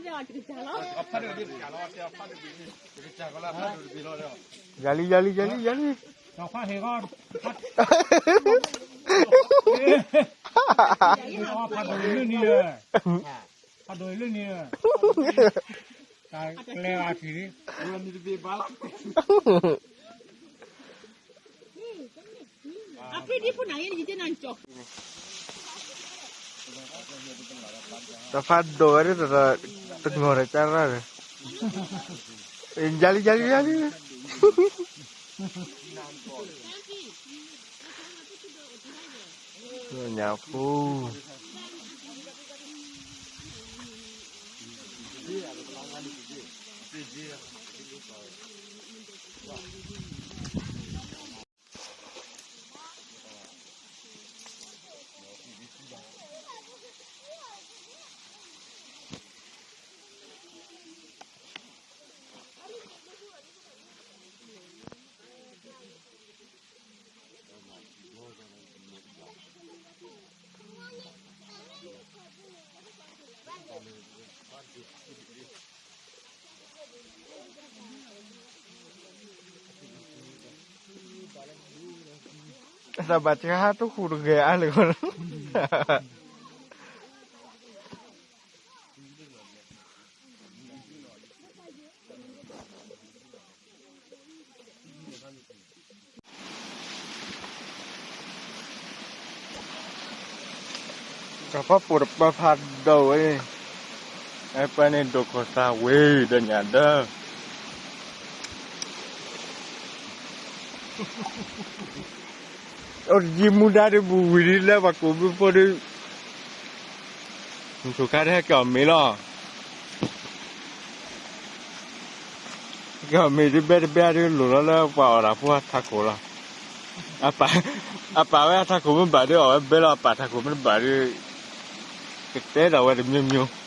ယၤလံ ယၤလံ ယၤလံ ယၤလံ. တၢ်ဖးဒိၣ်ဝဲဒၣ် တနီၤဒီးကရၢ်ဒီး ယၤလံ ယၤလံ ယၤလံ. ညၣ်ဖိ တၢ်ဘၣ်တခါဟးတဃူတဂဲၤအါလၢၤ. တၢ်ဖးပိာ်တပၢၤဖးဒိၣ်ဝဲ, အဲပၢန့ၣ်ဒိၣ်ခိၣ်သးဝံၤဒီးညၣ်ဒၢ အိၣ်တယံၤမူဒါဒ်ပူၤဝံၤဒ်လၢပှၤကူးဘုဖိဒ်, မုၢ်ထူၣ်ခါတဟဲက့ၤအီၣ်မ့ၤလီၤ. က့ၤအီၣ်မ့ၤဒ်ဘဲတဘဲဒ်လိၣ်လီၤလၢပှၤအီၣ်တၢ်ဖိအထးခိၣ်လီၤ. အပာ်ဝဲအထးခိၣ်မ့ၢ်ဘၣ်ဒ် အီၣ်ဝဲဘဲလီၤ, အပာ်ထးခိၣ်မ့ၢ်တဘၣ်ဒ် ကတဲဒီးဝဲတမျိုးမျိုး.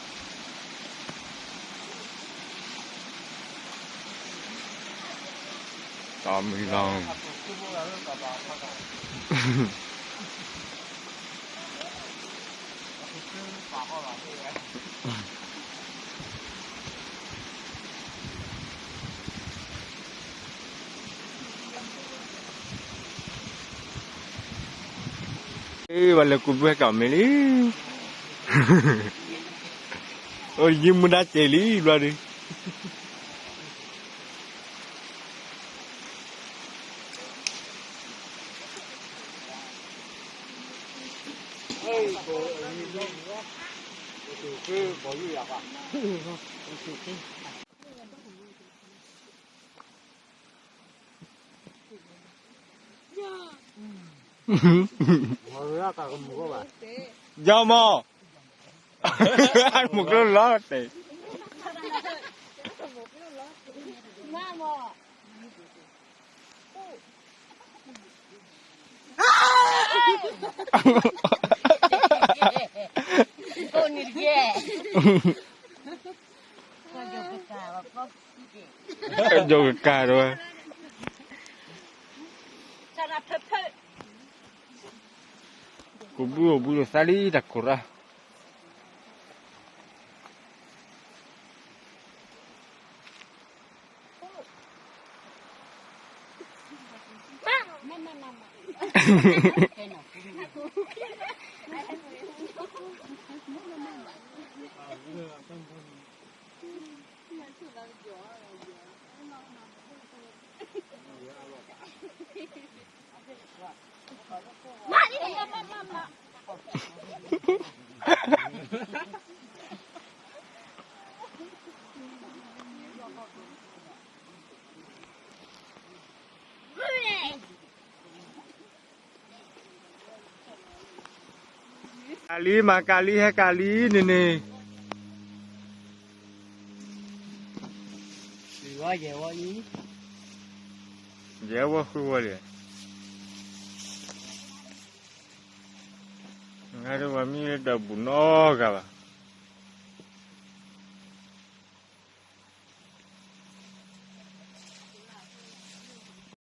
တမံၤလီၤ. အ့ ပှၤလဲၤကူးဘုဟဲက့ၤအီၣ်မ့ၤလံ. အိၣ်ယံၤမူဒါစဲးလံဘျီဒ်. ယမီၢ် မူကျိလီၤတဲာ်. ကကးဒိၣ်ဝဲ, ကူးဘုအိၣ်ဘှံးလိာ်သးလံတၢ်ခိၣ်ရၢ်. ကးလံ မၤကးလံ ဟဲကးလံန့ၣ်န့ၣ်, ယဲၢ်ဝီဃုဝီလံ, ငါဒ်ပှၤမ့ၢ်ဒီးဘူးနီတဂၤဘၣ်.